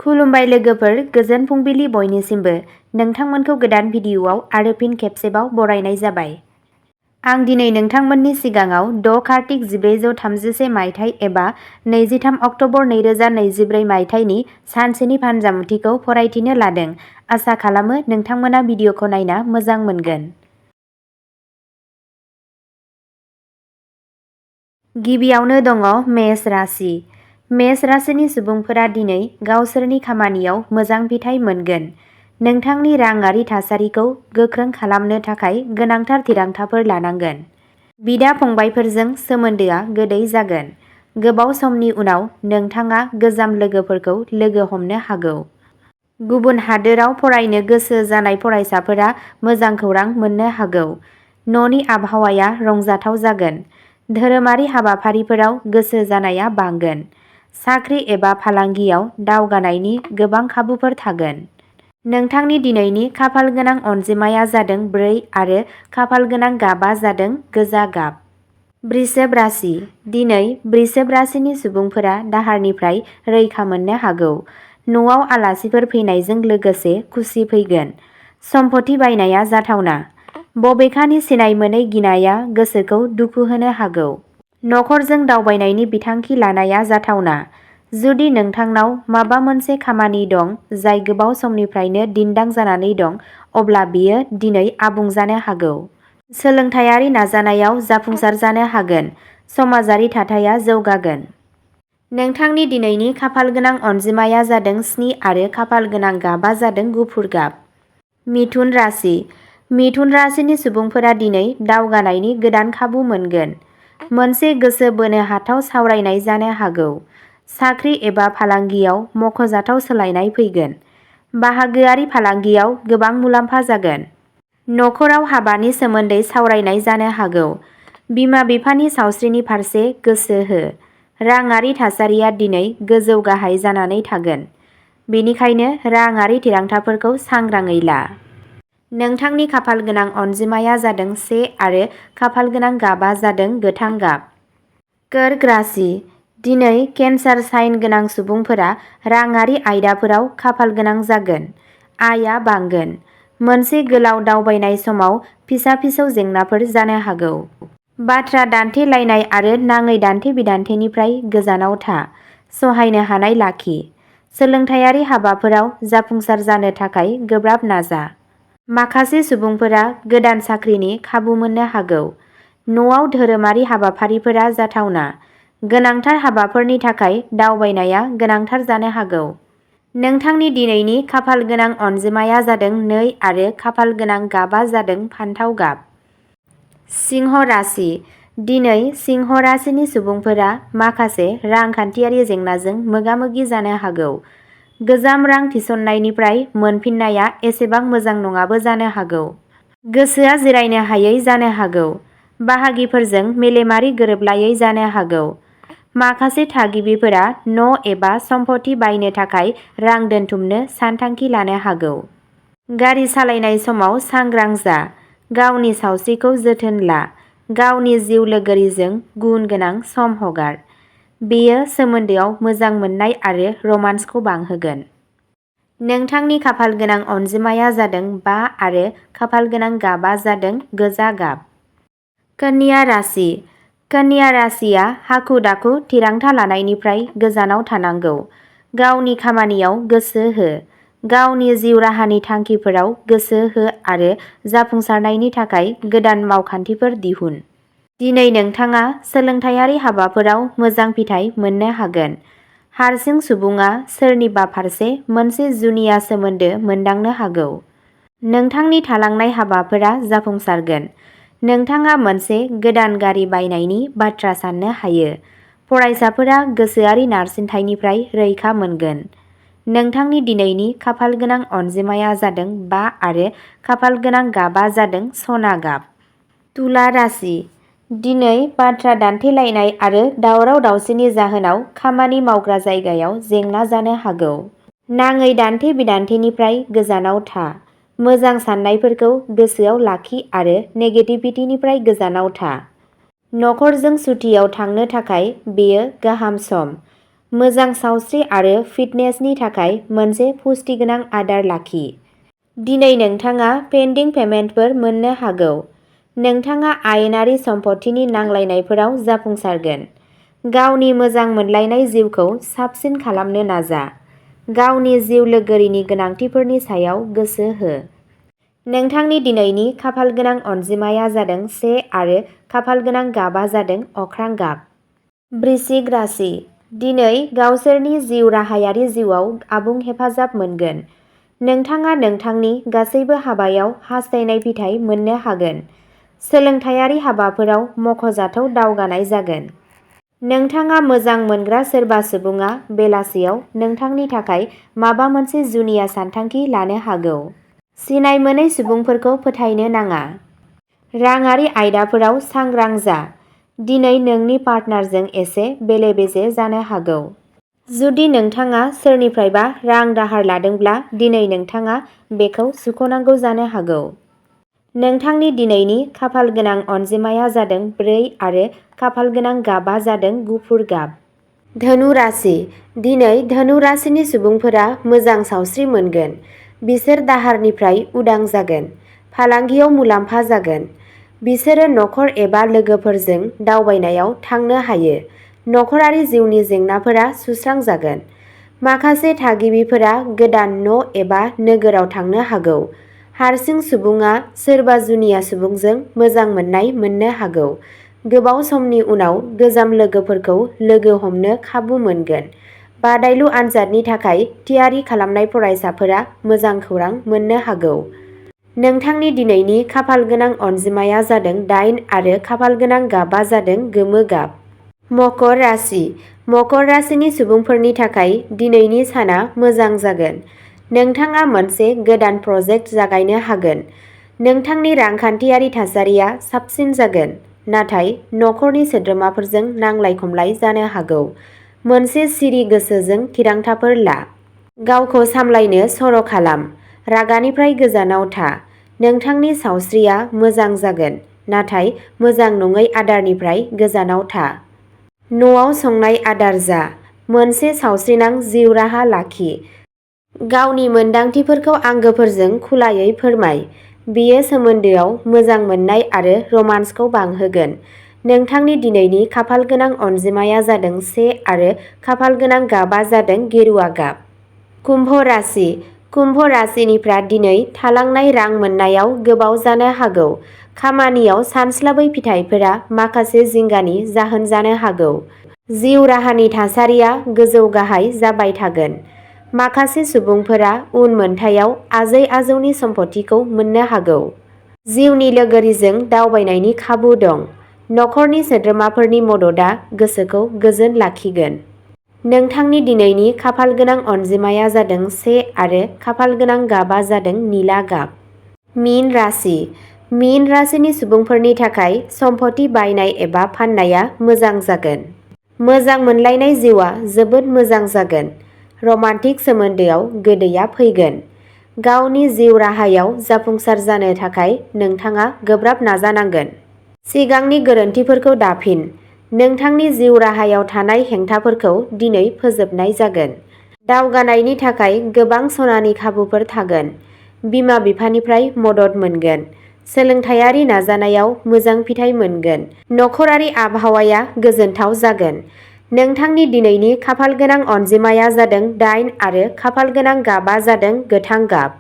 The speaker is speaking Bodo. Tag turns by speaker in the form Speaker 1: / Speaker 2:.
Speaker 1: खुलुमबाय लोगोफोर, गोजोन फुंबिलि बयनिसिमबो। नोंथांमोनखौ गोदान भिडिअ'आव आरो फिन खेबसेबाव बरायनाय जाबाय। आं दिनै नोंथांमोननि सिगाङाव 6 कार्तिक 1431 मायथाइ एबा 23 अक्ट'बर 2024 मायथाइनि सानसेनि फानजामुथिखौ फरायथिनो लादों। आसा खालामो नोंथांमोना भिडिअ'खौ नायना मोजां मोनगोन। गिबियावनो दङ मेष राशि। मेष राशिनि सुबुंफोरा दिनै गावसोरनि खामानियाव मोजां फिथाइ मोनगोन। नोंथांनि राङारि थासारिखौ गोख्रों खालामनो थाखाय गोनांथार थिरांथाफोर लानांगोन। बिदा-फंबायफोरजों सोमोन्दोआ गोदै जागोन। गोबाव समनि उनाव नोंथाङा गोजाम लोगोफोरखौ लोगो हमनो हागौ। गुबुन हादोराव फरायनो गोसो जानाय फरायसाफोरा मोजां खौरां मोननो हागौ। न'नि आबहावाया रंजाथाव जागोन। धोरोमारि हाबाफारिफोराव गोसो जानाया बांगोन। साख्रि एबा फालांगियाव दावगानायनि गोबां खाबुफोर थागोन। नोंथांनि दिनैनि खाफालगोनां अनजिमाया जादों 4 आरो खाफालगोनां गाबआ जादों गोजा गाब। वृषभ राशि। दिनै वृषभ राशिनि सुबुंफोरा दाहारनिफ्राय रैखा मोननो हागौ। न'आव आलासिफोर फैनायजों लोगोसे खुसि फैगोन। सम्पथि बायनाया जाथावना। बबेखानि सिनाय मोनै गिनाया गोसोखौ दुखु होनो हागौ। नखरजों दावबायनायनि बिथांखि लानाया जाथावना। जुदि नोंथांनाव माबा मोनसे खामानि दं जाय गोबाव समनिफ्रायनो दिन्दां जानानै दं, अब्ला बेयो दिनै आबुं जानो हागौ। सोलोंथायारि नाजानायाव जाफुंसार जानो हागोन। समाजारि थाथाया जौगागोन। नोंथांनि दिनैनि खाफालगोनां अनजिमाया जादों 7 आरो खाफालगोनां गाबआ जादों गुफुर गाब। मिथुन राशि। मिथुन राशिनि सुबुंफोरा दिनै दावगानायनि गोदान खाबु मोनगोन। मोनसे गोसो बोनो हाथाव सावरायनाय जानो हागौ। साख्रि एबा फालांगियाव मख'जाथाव सोलायनाय फैगोन। बाहागोआरि फालांगियाव गोबां मुलाम्फा जागोन। नखराव हाबानि सोमोन्दै सावरायनाय जानो हागौ। बिमा-बिफानि सावस्रिनि फारसे गोसो हो। राङारि थासारिया दिनै गोजौ गाहाय जानानै थागोन। बेनिखायनो राङारि थिरांथाफोरखौ सांग्राङै ला। नोंथांनि खाफालगोनां अनजिमाया जादों 1 आरो खाफालगोनां गाबआ जादों गोथां गाब। कर्क राशि। दिनै केन्सार साइन गोनां सुबुंफोरा राङारि आयदाफोराव खाफालगोनां जागोन। आयआ बांगोन। मोनसे गोलाव दावबायनाय समाव फिसा-फिसौ जेंनाफोर जानो हागौ। बाथ्रा दान्थेलायनाय आरो नाङै दान्थे-बिदान्थेनिफ्राय गोजानाव था। सहायनो हानाय लाखि। सोलोंथायारि हाबाफोराव जाफुंसार जानो थाखाय गोब्राब नाजा। माखासे सुबुंफोरा गोदान साख्रिनि खाबु मोननो हागौ। न'आव धोरोमारि हाबाफारिफोरा जाथावना। गोनांथार हाबाफोरनि थाखाय दावबायनाया गोनांथार जानो हागौ। नोंथांनि दिनैनि खाफालगोनां अनजिमाया जादों 2 आरो खाफालगोनां गाबआ जादों फान्थाव गाब। सिंह राशि। दिनै सिंह राशिनि सुबुंफोरा माखासे रांखान्थियारि जेंनाजों मोगा-मोगि जानो हागौ। गोजाम रां थिसननायनिफ्राय मोनफिननाया एसेबां मोजां नङाबो जानो हागौ। गोसोआ जिरायनो हायै जानो हागौ। बाहागिफोरजों मेलेमारि गोरोबलायै जानो हागौ। माखासे थागिबिफोरा न' एबा सम्पथि बायनो थाखाय रां दोनथुमनो सानथांखि लानो हागौ। गारि सालायनाय समाव सांग्रां जा। गावनि सावस्रिखौ जोथोन ला। गावनि जिउ लोगोरिजों गुन गोनां सम हगार। बेयो सोमोन्दोआव मोजां मोननाय आरो रमान्सखौ बांहोगोन। नोंथांनि खाफालगोनां अनजिमाया जादों 5 आरो खाफालगोनां गाबआ जादों गोजा गाब। कन्या राशि। कन्या राशिया हाखु-दाखु थिरांथा लानायनिफ्राय गोजानाव थानांगौ। गावनि खामानियाव गोसो हो। गावनि जिउ राहानि थांखिफोराव गोसो हो आरो जाफुंसारनायनि थाखाय गोदान मावखान्थिफोर दिहुन। दिनै नोंथाङा सोलोंथायारि हाबाफोराव मोजां फिथाइ मोननो हागोन। हारसिं सुबुङा सोरनिबा फारसे मोनसे जुनिया सोमोन्दो मोनदांनो हागौ। नोंथांनि थालांनाय हाबाफोरा जाफुंसारगोन। नोंथाङा मोनसे गोदान गारि बायनायनि बाथ्रा साननो हायो। फरायसाफोरा गोसोआरि नारसिनथायनिफ्राय रैखा मोनगोन। नोंथांनि दिनैनि खाफालगोनां अनजिमाया जादों 5 आरो खाफालगोनां गाबआ जादों सना गाब। तुला राशि। दिनै बाथ्रा दान्थेलायनाय आरो दावराव-दावसिनि जाहोनाव खामानि मावग्रा जायगायाव जेंना जानो हागौ। नाङै दान्थे-बिदान्थेनिफ्राय गोजानाव था। मोजां साननायफोरखौ गोसोआव लाखि आरो नेगेटिभिटिनिफ्राय गोजानाव था। नखरजों सुटियाव थांनो थाखाय बेयो गाहाम सम। मोजां सावस्रि आरो फिटनेसनि थाखाय मोनसे पुष्टिगोनां आदार लाखि। दिनै नोंथाङा पेन्डिं पेमेन्टफोर मोननो हागौ। नोंथाङा आयेनारि सम्पथिनि नांलायनायफोराव जाफुंसारगोन। गावनि मोजां मोनलायनाय जिउखौ साबसिन खालामनो नाजा। गावनि जिउ लोगोरिनि गोनांथिफोरनि सायाव गोसो हो। नोंथांनि दिनैनि खाफालगोनां अनजिमाया जादों 1 आरो खाफालगोनां गाबआ जादों अख्रां गाब। वृश्चिक राशि। दिनै गावसोरनि जिउ राहायारि जिउआव आबुं हेफाजाब मोनगोन। नोंथाङा नोंथांनि गासैबो हाबायाव हास्थायनाय फिथाइ मोननो हागोन। सोलोंथायारि हाबाफोराव मख'जाथाव दावगानाय जागोन। नोंथाङा मोजां मोनग्रा सोरबा सुबुङा बेलासियाव नोंथांनि थाखाय माबा मोनसे जुनिया सानथांखि लानो हागौ। सिनाय मोनै सुबुंफोरखौ फोथायनो नाङा। राङारि आयदाफोराव सांग्रां जा। दिनै नोंनि पार्टनारजों एसे बेले-बेजे जानो हागौ। जुदि नोंथाङा सोरनिफ्रायबा रां दाहार लादोंब्ला दिनै नोंथाङा बेखौ सुख'नांगौ जानो हागौ। नोंथांनि दिनैनि खाफालगोनां अनजिमाया जादों 4 आरो खाफालगोनां गाबआ जादों गुफुर गाब। धनु राशि। दिनै धनु राशिनि सुबुंफोरा मोजां सावस्रि मोनगोन। बिसोर दाहारनिफ्राय उदां जागोन। फालांगियाव मुलाम्फा जागोन। बिसोरो नखर एबा लोगोफोरजों दावबायनायाव थांनो हायो। नखरारि जिउनि जेंनाफोरा सुस्रांजागोन। माखासे थागिबिफोरा गोदान न' एबा नोगोराव थांनो हागौ। हारसिं सुबुङा सोरबा जुनिया सुबुंजों मोजां मोननाय मोननो हागौ। गोबाव समनि उनाव गोजाम लोगोफोरखौ लोगो हमनो खाबु मोनगोन। बादायलु आनजादनि थाखाय थियारि खालामनाय फरायसाफोरा मोजां खौरां मोननो हागौ। नोंथांनि दिनैनि खाफालगोनां अनजिमाया जादों 8 आरो खाफालगोनां गाबआ जादों गोमो गाब। मकर राशि। मकर राशिनि सुबुंफोरनि थाखाय दिनैनि साना मोजां जागोन। नोंथाङा मोनसे गोदान प्रजेक्ट जागायनो हागोन। नोंथांनि रांखान्थियारि थासारिया साबसिन जागोन। नाथाय नखरनि सोद्रोमाफोरजों नांलाय-खमलाय जानो हागौ। मोनसे सिरि गोसोजों थिरांथाफोर ला। गावखौ सामलायनो सर' खालाम। रागानिफ्राय गोजानाव था। नोंथांनि सावस्रिया मोजां जागोन। नाथाय मोजां नङै आदारनिफ्राय गोजानाव था। न'आव संनाय आदार जा। मोनसे सावस्रिनां जिउ राहा लाखि। गावनि मोनदांथिफोरखौ आंगोफोरजों खुलायै फोरमाय। बेयो सोमोन्दोआव मोजां मोननाय आरो रमान्सखौ बांहोगोन। नोंथांनि दिनैनि खाफालगोनां अनजिमाया जादों 1 आरो खाफालगोनां गाबआ जादों गेरुआ गाब। कुम्भ राशि। कुम्भ राशिनिफ्रा दिनै थालांनाय रां मोननायाव गोबाव जानो हागौ। खामानियाव सानस्लाबै फिथाइफोरा माखासे जिंगानि जाहोन जानो हागौ। जिउ राहानि थासारिया गोजौ-गाहाय जाबाय थागोन। माखासे सुबुंफोरा उनमोनथायाव आजै-आजौनि सम्पथिखौ मोननो हागौ। जिउनि लोगोरिजों दावबायनायनि खाबु दं। नखरनि सोद्रोमाफोरनि मददआ गोसोखौ गोजोन लाखिगोन। नोंथांनि दिनैनि खाफालगोनां अनजिमाया जादों 1 आरो खाफालगोनां गाबआ जादों निला गाब। मीन राशि। मीन राशिनि सुबुंफोरनि थाखाय सम्पथि बायनाय एबा फाननाया मोजां जागोन। मोजां मोनलायनाय जिउआ जोबोद मोजां जागोन। रमान्टिक सोमोन्दोआव गोदैया फैगोन। गावनि जिउ राहायाव जाफुंसार जानो थाखाय नोंथाङा गोब्राब नाजानांगोन। सिगांनि गोरोन्थिफोरखौ दाफिन। नोंथांनि जिउ राहायाव थानाय हेंथाफोरखौ दिनै फोजोबनाय जागोन। दावगानायनि थाखाय गोबां सनानि खाबुफोर थागोन। बिमा-बिफानिफ्राय मदद मोनगोन। सोलोंथायारि नाजानायाव मोजां फिथाइ मोनगोन। नखरारि आबहावाया गोजोनथाव जागोन। नोंथांनि दिनैनि खाफालगोनां अनजिमाया जादों 8 आरो खाफालगोनां गाबआ जादों गोथां गाब।